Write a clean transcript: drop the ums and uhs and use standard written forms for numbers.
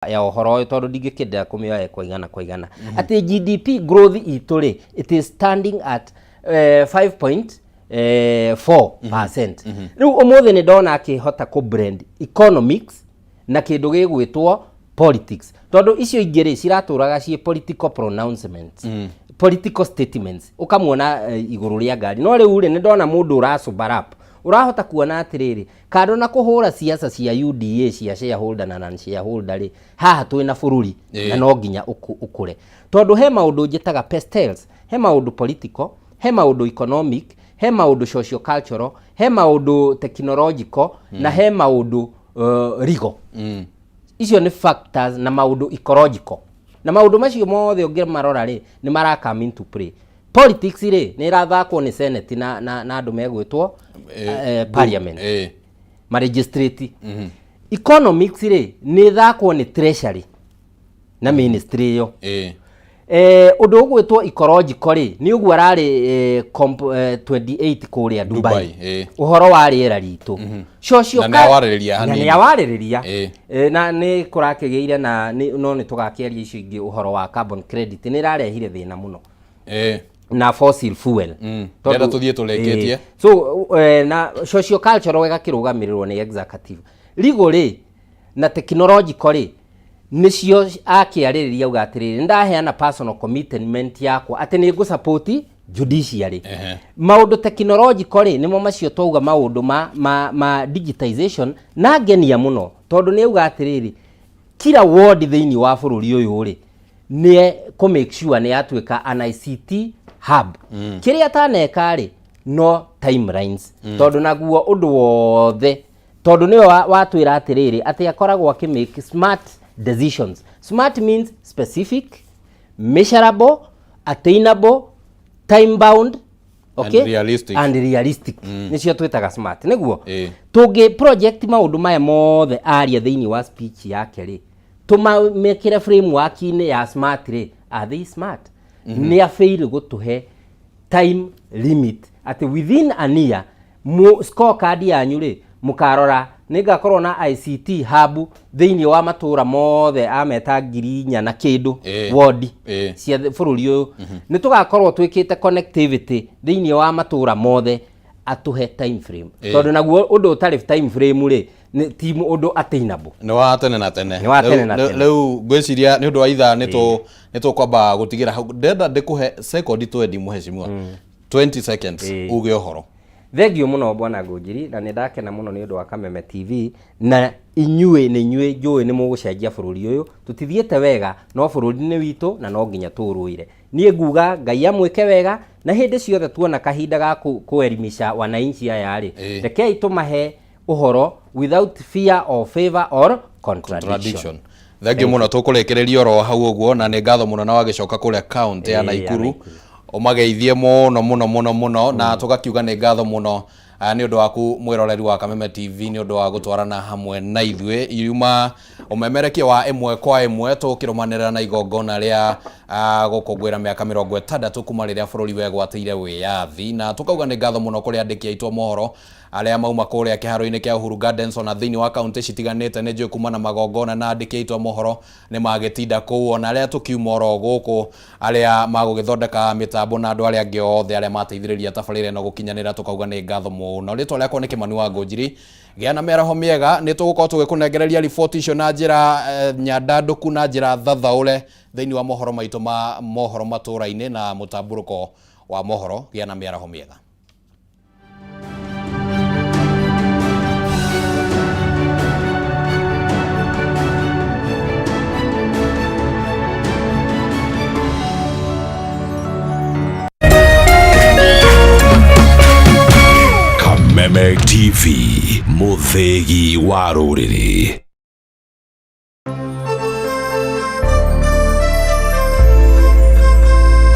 Ya ũhoro ũyũ, tondũ ndingĩkĩendera kũmĩoya kwa igana kwa igana, atĩ GDP growth itũ rĩ, it is standing at 5.4%. Rĩu ũmũthĩ nĩ ndona akĩhota kũ blend economics na kĩndũ gĩgwĩtwo politics, tondũ icio ingĩ rĩ, ciratũraga ciĩ political pronouncements, political statements, ũkamuona igũrũ rĩa ngari. No rĩu rĩ, nĩ ndona mũndũ ũracobarap, ũrahota kuona atĩrĩrĩ, kando na kũhũra siasa cia UDA cia shareholder na non shareholder rĩ, haha twĩna bũrũri na no nginya ũkũre, tondũ he maũndũ njĩtaga pestels, he maũndũ political, he maũndũ economic, he maũndũ socio cultural, he maũndũ technological, na he maũndũ legal. Icio nĩ factors, na maũndũ ecological, na maũndũ macio mothe ũngĩmarora rĩ, nĩ mara come into play. Politics rĩ, nĩ ĩrathakwo nĩ Senate na andũ megwĩtwo parliament, maregistrate. Economics rĩ, nĩ ĩthakwo nĩ Treasury na ministry ĩyo. Ũndũ ũgwĩtwo ecological rĩ, nĩ ũguo ararĩ comp 28 kũrĩa Dubai, Dubai, ũhoro wa rĩera ritũ, social Na nĩawarĩrĩria na hanini. nĩawarĩrĩria. Na nĩ kũrakĩgĩire na no nĩ tũgakĩaria icio ingĩ. Ũhoro wa carbon credit nĩ ĩrarehire thĩna mũno na fossil fuel. Ndĩrenda tũthiĩ tũrĩkĩtie. So na socio cultural ĩgakĩrũgamĩrĩrwo nĩ executive. Legal rĩ na technological rĩ, nĩcio akĩarĩrĩria, auga atĩrĩrĩ, nĩndaheana personal commitment yakwa atĩ nĩ ngũ support judiciary. Maũndũ technological rĩ, nĩmo macio twauga, maũndũ ma digitization, na ngenia mũno tondũ nĩ auga atĩrĩrĩ, kila ward thĩinĩ wa bũrũri ũyũ rĩ, nĩ kũ make sure nĩ yatuĩka an ICT hub. Kĩrĩa ataneka rĩ, no timelines, tondũ naguo ũndũ wothe, tondũ nĩwe watwĩra atĩrĩrĩ, atĩ akoragwo akĩ make smart decisions. Smart means specific, measurable, attainable, time bound, okay? And realistic. And realistic, nĩcio twĩtaga smart. Nĩguo tũngĩ project maũndũ maya mothe aria thĩinĩ wa speech yake rĩ, tũmamĩkĩre framework-inĩ ya smart rĩ, are they smart? Nĩ afail gũtũhe time limit atĩ within a year mu scorecard yanyu rĩ, mũkarora nĩ ngakorwo na ICT hub thĩinĩ wa matũra mothe ameta 4,000 na kĩndũ wodi cia bũrũri ũyũ, nĩ tũgakorwo twĩkĩte connectivity thĩinĩ wa matũra mothe. Atũhe time frame, tondũ naguo ũndũ ũtarĩ time frame rĩ, nĩ ti ũndũ attainable. Nĩ wa tene na tene. Nĩ wa tene na tene. Rĩu ngwĩciria nĩ ũndũ wa ithaa nĩ tũkwamba gũtigĩra hau. Ndĩrenda ndĩkũhe sekondi 20, mũhecimiwa, 20 seconds, uge ũhoro. Thank you mũno, bwana Ngũnjiri, na nĩ ndakena mũno nĩ ũndũ wa Kameme TV, na inyuĩ nĩ inyuĩ njũĩ nĩ mũgũcenjia bũrũri ũyũ. Tũtithiĩte wega, no bũrũri nĩ witũ na no nginya tũũrũĩre. Niĩ nguga Ngai amwĩke wega, na hĩndĩ ciothe tuona kahinda ga kuelimisha wananchi aya rĩ, rekei tũmahe ũhoro without fear or favor or contradiction. Contradiction. Thank you mũno. Tũkũrĩkĩrĩria oro hau ũguo, na nĩ ngatho mũno na wagĩcoka kũrĩa kaunti ya Ya Naikuru, Naikuru. ũmageithie mũno mũno mũno mũno, na tũgakiuga nĩ ngatho mũno nĩ ũndũ waku mwĩroreri wa Kameme TV, nĩ ũndũ wa gũtwarana hamwe na ithuĩ yuma ũmemerekia wa ĩmwe kwa ĩmwe, tũkĩrũmanĩrĩra na igongona rĩa gũkũngũĩra mĩaka 60 kuma rĩrĩa bũrũri wegwatĩire wĩyathi. Na tũkauga nĩ ngatho mũno kũrĩ andĩki aitũ a mohoro arĩa mauma kũrĩa kĩharo-inĩ kĩa Uhuru Gardens, ona thĩinĩ wa kaunti citiganĩte. Nĩ njũĩ kuma na magongona na andĩki aitũ a mohoro nĩ magĩtinda kũu, ona arĩa tũkiuma oro gũkũ, arĩa magũgĩthondeka mĩtambo na andũ arĩa angĩ othe arĩa mateithĩrĩria tabarĩra ĩno gũkinyanĩra, tũkauga nĩ ngatho mũno. Rĩtwa rĩakwa nĩ Kĩmani wa Ngũnjiri. Gĩa na mĩaraho mĩega. Nĩ tũgũkorwo tũgĩkũnengereria riboti icio na njĩra nyandandũku na njĩra thathaũre thĩinĩ wa mohoro maitũ ma mohoro matũra-inĩ na mũtambũrũko wa mohoro. Gĩa na mĩaraho mĩega. Kameme TV, mũthĩgi wa rũrĩrĩ.